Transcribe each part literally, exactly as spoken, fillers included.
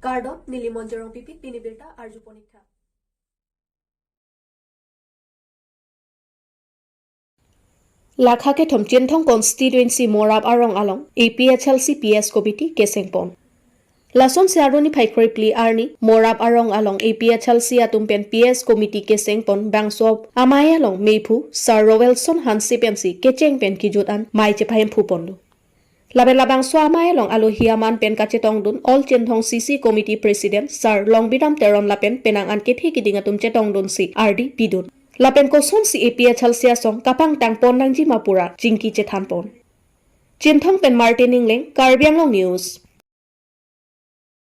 Kardom, neli Monjorong Pipik, pini birta arjupon ik tha. Lakha kethom Chinthong constituency Morap arong along A P H L C P S committee kesengpon. Lasonsi arni phai kre-phli arni Morap arong along A P H L C atum pen P S committee kesengpon bangso amei along meiphu Sir Roelson Hanse pensi kecheng pen kejut an mei chepahemphu ponlo. Lapen labangso amei along alohi aman pen kachetongdun All Chinthong C C Committee President Sir Longbidam Teron lapen penang an kethe kiding atum chetongdunsi ardi pidun. Lapen kosonsi A P H L C asong kapangtang pon nangji ma pura chingki chethanpon. Chinthong pen Martin Ingleng, Karbi Anglong News.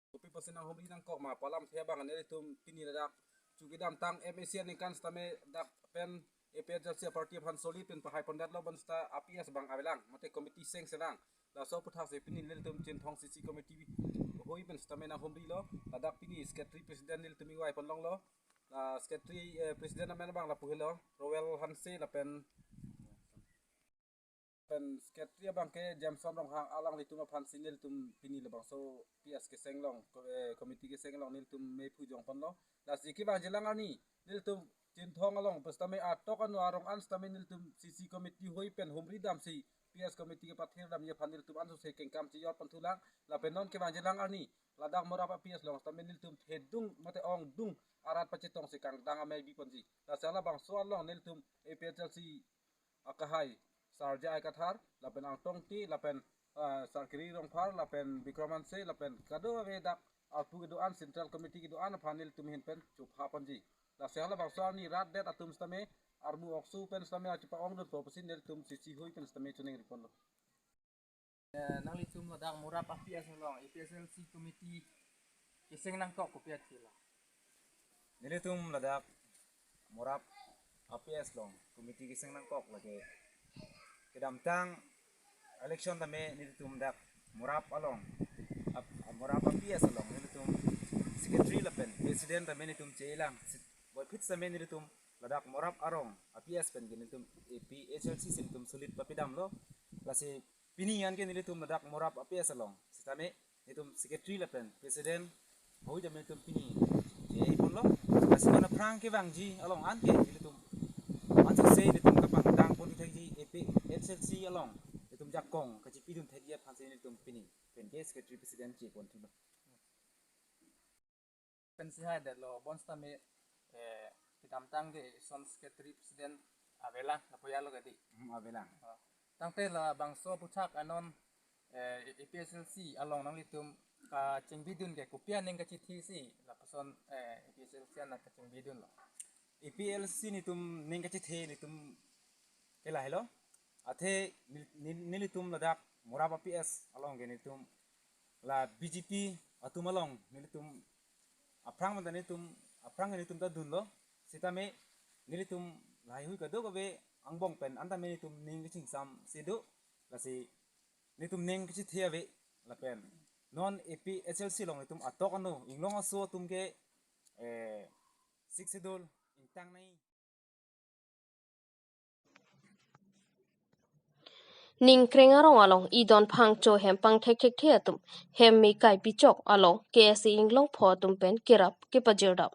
Kopi pusi nanghumri nangkok ma pu alamthe abang nelitum pini ladak chu kedamtang M A C aningkan sitame dak pen A P H L C party aphan solid pen pahai pondetlo, bonta A P S abang avelang, mate committee seng selang. Laso aputhaksi pini nelitum Chinthong C C committee hui pen sitame nanghumrilo. Ladak pini secretary president nelitum ingvai ponlonglo. La secretary, eh, president amen abang lapu helo, Roel Hanse lapen pen secretary abang ke Jameson Ronghang, alanglitum aphansi nelitum pini labangso P S kesenglong, ko-, eh, committee kesenglong nelitum meiphu jongponlo. Lasi kevangjilang arni nelitum Chinthong along pu sitame atok anu arong an sitame nelitum C C committee hui pen humri damsi P S committee kepathir damji aphan nelitum ansose kengkam chejor ponthulang. Lapen non kevangjilang arni ladak Morap a-P S along sitame nelitum thedung mate ongdung arat pachetongsi kangdang amei biponji. Lasi halabangso along nelitum A P H L C akehai Sir J I Kathar, lapen Angtong Ti, lapen, ah, Sir Kiri Rongphar, lapen Bikram Hanse, lapen kadokave dak arpu kedo-an, Central Committee kedo-an aphan nelitum ahin pen chupha ponji. Lasi halabangso arni rat det atum sitame armu oksu pen sitame achipa-ongdunpo pusi nelitum C C hui pen sitame choningri ponlo. Eh, nanglitum ladak Morap a-P S along A P H L C committee keseng nangkok kopi athilo? Nelitum ladak Morap a-P S along committee keseng nangkok lake kedamtang election tame nelitum dak Morap along ap-, Morap a-P S along nelitum secretary lapen president tame nelitum chelang. Sit-, boyphit sitame nelitum ladak Morap arong a-P S pen ke nelitum A P H L C si nelitum solid papidamlo. Lasi pini an ke nelitum ladak Morap a-P S along sitame nelitum secretary lapen president hui tame nelitum pini cheponlo. Lasi non aphrang kevangji along an ke nelitum ansose nelitum kapangtang pon thekji A P H L C along nelitum jakong kachipidun thekji aphansi nelitum pini pen ke secretary president cheponthulo. Pensi haidetlo, bonsitame, eh, kedamtang ke ison secretary president avelang, lapu ya lo kadi. Hmm, avelang. Oh. Tangte labangso aputhak anon, eh, A P H L C along nanglitum kachingbidun ke kopi aning kachithesi lapuson, eh, A P H L C an kachingbidunlo? A P H L C nelitum ning kachithe nelitum ke lahelo. Athe nel-, nel-, nelitum ladak Morap a-P S along ke nelitum la B J P atum along nelitum aphrang manda nelitum aphrang nelitum ta dunlo. Sitame nelitum lahai hui kadokave angbong pen anta me nelitum ning kachingsamsi do. Lasi nelitum ning kachithe ave lapen non A P H L C along nelitum atok anu inglong aso atum ke, eh, Sixth Schedule ingtang nai. Ningkreng arong along idon phangcho hem pangthekthekthe atum hem me kai pichok along K S A inglong pho atum pen kerap kepajirdam.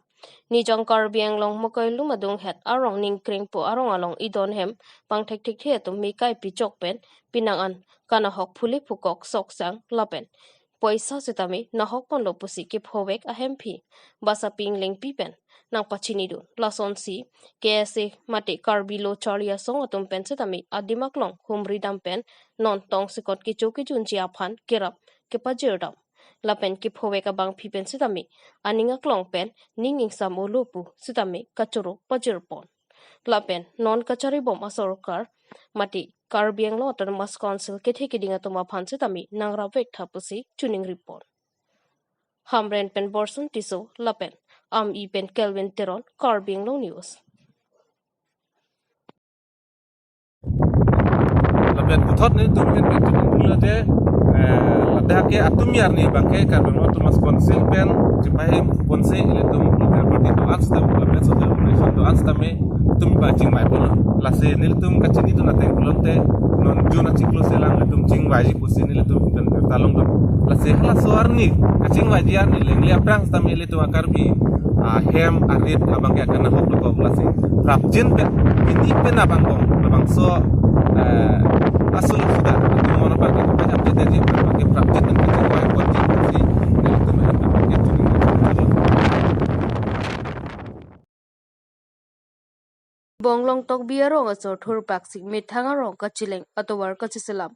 Nijang Karbi Anglong Mokoilum adunghet arong Ningkrengpo arong along idon hem pangthekthekthe atum me kai pichok pen penang an kanahok phule phukok soksang lapen poisa sitame nahok ponlo pusi kephovek ahemphi Basaping Lengpi pen nangpachinidun. Lasonsi K S A mate Karbi Lo Charli Asong atum pen sitame adim aklong humridam pen non tongsekot kecho kejunji aphan kerap kepajirdam. Lapen kephovek abangpi pen sitame aning aklong pen ning ingsam olo pu sitame kachoro pajirpon. Lapen non kacharibom asorkar mate Karbi Anglong Autonomous Council kethe kiding atum aphan sitame nangrapvek tha pusi choningripon. Hamren pen Borson Tisso lapen Ami pen Kelvin Teron, Karbi Anglong News. Lapen puthot nelitum pen pen tum pulote, eh, ladak ke atum yarni abang ke Karbi Anglong Autonomous Council pen chepahemphu ponsi ilitum local party do-an sitame lapen social organization do-an sitame atum pachingvai ponlo. Lasi nelitum kachinidun ateng pulote June achiklo si alanglitum chingvaiji pusi nelitum pen birta longdun. Lasi halaso arni, kachingvaiji arni lengli aphrang sitame ilitum a-Karbi ahem arit abangke akanghok dokok, lasi prapjin pen, pini pen abang bom, labangso, eh, asul sudah, ilitum mon abangke pajam jete ji, abangke prapjin pen kachingvai ponji pusi nelitum pen abangke chingvaiji. Bonglong Tokbi arong asor thurpaksi methang arong kachileng atovar kachiselam.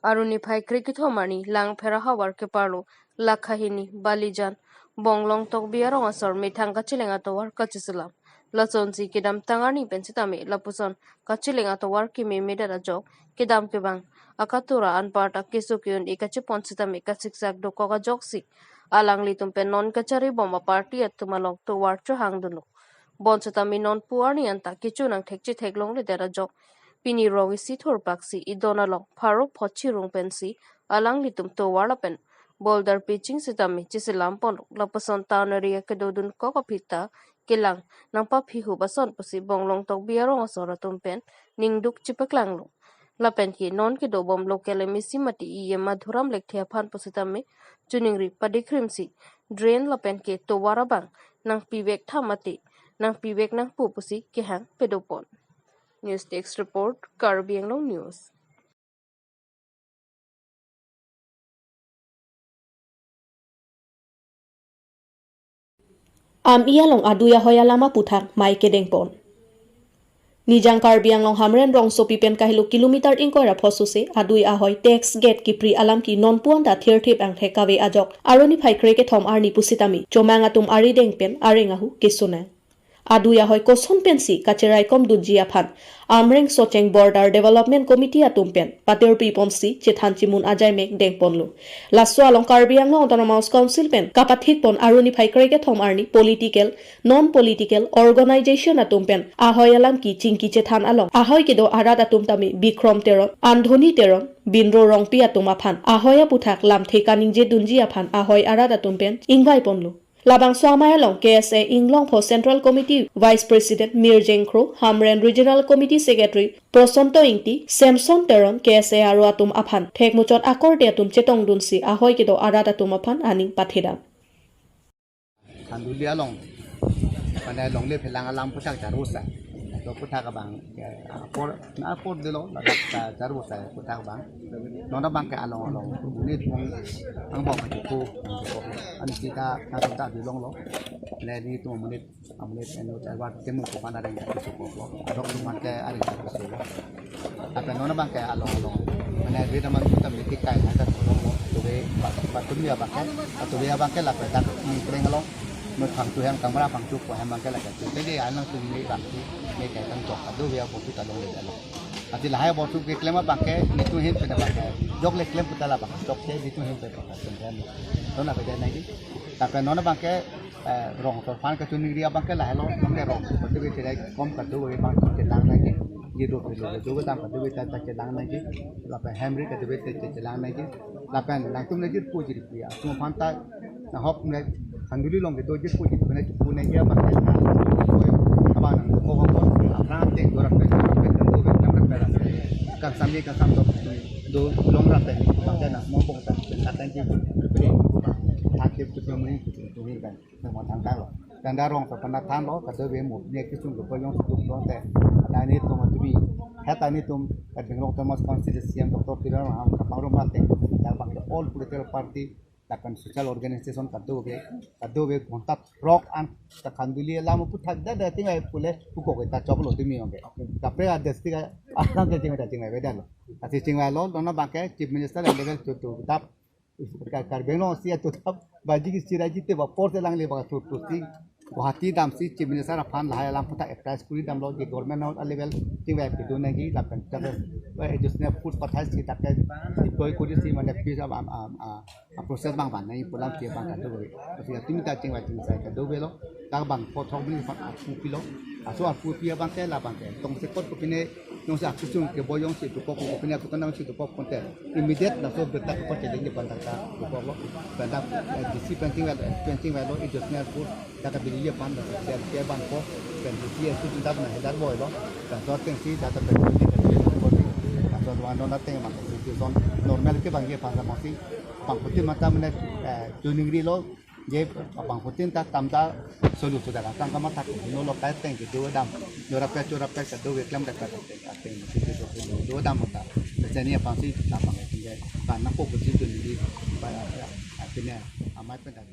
Arni phai krekethom arni Langpher ahavar keparlo Lakhahini Balijan Bonglong Tokbi arong asor methang kachileng atovar kachiselam. Lasonsi kedamtang arni pen sitame lapuson kachileng atovar kememedet ajok kedam kevang akatura anparta keso ke-un-e kachepon sitame kasiksak dokok ajoksi alanglitum pen non kachari bom a-party atum along tovar chohangdunlo. Bonsitame nonpu arni anta kecho nangthekche theklongledet ajok pini rong isi thurpaksi idon along pharo pho chirung pensi alanglitum tovar lapen boulder pitching sitame chiselam ponlo. Lapuson town area kedodun kok aphi ta kelang nangpaphihup ason pusi Bonglong Tokbi arong asor atum pen ningduk chepaklanglo. Lapen ke non kedo bom local M A C mate E M Madhuram Lekthe aphan pusitame choningri padikrimsi drain lapen ke tovar abang nangpivek tha mate nangpivek nangpo pusi kehang padopon. News Desk Report, Karbi Anglong News. Ami along adui ahoi alam aputhak mai kedengpon. Nijang Karbi Anglong Hamren rongsopi pen kahelo kilometer ingkoi ra pho sose adui ahoi tax gate kipri alam ke nonpu anta thirthip angthek kave ajok arni phai krekethom arni pusitame chomang atum arideng pen areng ahu keso nang. Adui ahoi koson pensi kacheraikomdunji aphan Amreng Socheng Border Development Committee atum pen patirpi ponsi chethan chimun ajaimek dengponlo. Laso along Karbi Anglong Autonomous Council pen kapathikpon arni phai krekethom arni political, non-political organization atum pen ahoi alam ke chingki chethan along ahoi kedo arat atum tame Bikrom Teron, Andhoni Teron, Binro Rongpi atum aphan ahoi aputhak lamthe kaningjedunji aphan ahoi arat atum pen ingvaiponlo. Labangso amei along K S A Inglongpho Central Committee Vice President Mirjeng Kro, Hamren Regional Committee Secretary Prosonto Ingti, Samson Teron, K S A aro atum aphan thekmuchot akorte atum chetongdunsi ahoi kedo arat atum aphan aning pathedam. Khanduli along, mane longle phelang alam aputhak charvosai. To aputhak abang, eh, apor, na apor delo, ladak ta charvosai aputhak abang. Non abangke along along, monit mong, angbong kachipu, ansi ta, nangtum ta bilonglo. Le nelitum monit, monit eno charva temung ko pana reng kachipu ko. Adok teman ke areng kachipu. Lapen non abangke along along. Mane ave teman kita miti kai na ta tong. Tuve, patumi abangke, tuve abangke lapen dak ningkreng along. Methang tu yang kamra pangchuk ko hem abangke lake. Jadi alang tum me bangke, me kai tang jok. Tuve abangke ta longle along. Ati lahai borsu keklem abangke, nelitum ahin pen abangke. Jok le klem puta labang, jok ke nelitum ahin pen abangke. Tona beda nangji. Lapen non abangke, eh, rong asor aphan kachoningri abangke lahelo, abangke rong asor kado ke cherai kom kado ke bang chelang nangji. Ye do ke lo, do ke dam kado ke ta chelang nangji. Lapen hemri kado ke chelang nangji. Lapen nangtum nangji pu jiri pu ya. Atum aphan ta nahok ne Khanduli along kedo jirpo jirpo ne jirpo ne ya bang ke na. Abang nang ko ko ko. Aphrang te do rap pe rap pe do rap pe rap pe. Kangsam ye kangsam do. Do long rap pe. Bang ke na mo bong ta. Katan ji. Hak ke tu pe muni tu tu hin kan. Mo thang tang lo. Tanda rong sa pana than lo, kado ve mo ne kisung ko yong tu do te. Ada ni tum atumi. Heta nelitum Karbi Anglong Autonomous Constituency C E M Doctor Tuliram Ronghang kapangrum mate. Dak bang ke all political party lapen social organization kadokave, kadokave ghonta throk an ta Khanduli alam aputhak da da chingvai pule puko ke ta choklo tumi ong ke. Kaprek a district a, alam ke chingvai ta chingvai veda lo. Asi chingvai lo, non abang ke Chief Minister level tu tu dap Kar-, Karbi Anglong si atu dap baji ke siraji te ba por se langle ba tu tu si Guwahati damsi Chief Minister aphan lahai alam aputhak advertise kuri damlo je government non a level chingvai pidun nangji lapen ta, eh, additional force pathai si ta ke deploy kuri si mane peace am, am, am, a, a process bang ban nangji pu alam ke bang kadokave. Tapi atumi ta chingvai chingsai kadokave lo. Ta bang phothok ni phan apu pilo. Aso apu pi abang ke labang ke. Tong se kot ko pine, nong se akusung ke boyong si dukok ko pine, aku tenang si dukok konte. Immediate laso birta ko pachedeng di pandak ta dukok lo. Pandak, eh, D C pen chingvai, pen chingvai lo, additional force. Dak ke bili ye pan dak ke ke bang ko pen D C S tu dak na hedar boi lo. Dak dor teng si dak ke pen ko ni dak ke ko ni. Dak Wano na teng bang situation normal ke bang ye bang bang si bang putin mata mene, eh, tuning ri lo je bang putin ta tam ta solu sudah datang kama tak no lo kai teng ke do dam do rapet cho rapet ka do ke klem rapet teng ke do dam ta. Jadi ni bang si ta bang ke bang na ko putin tuning ri ba akhirnya amai pen ta.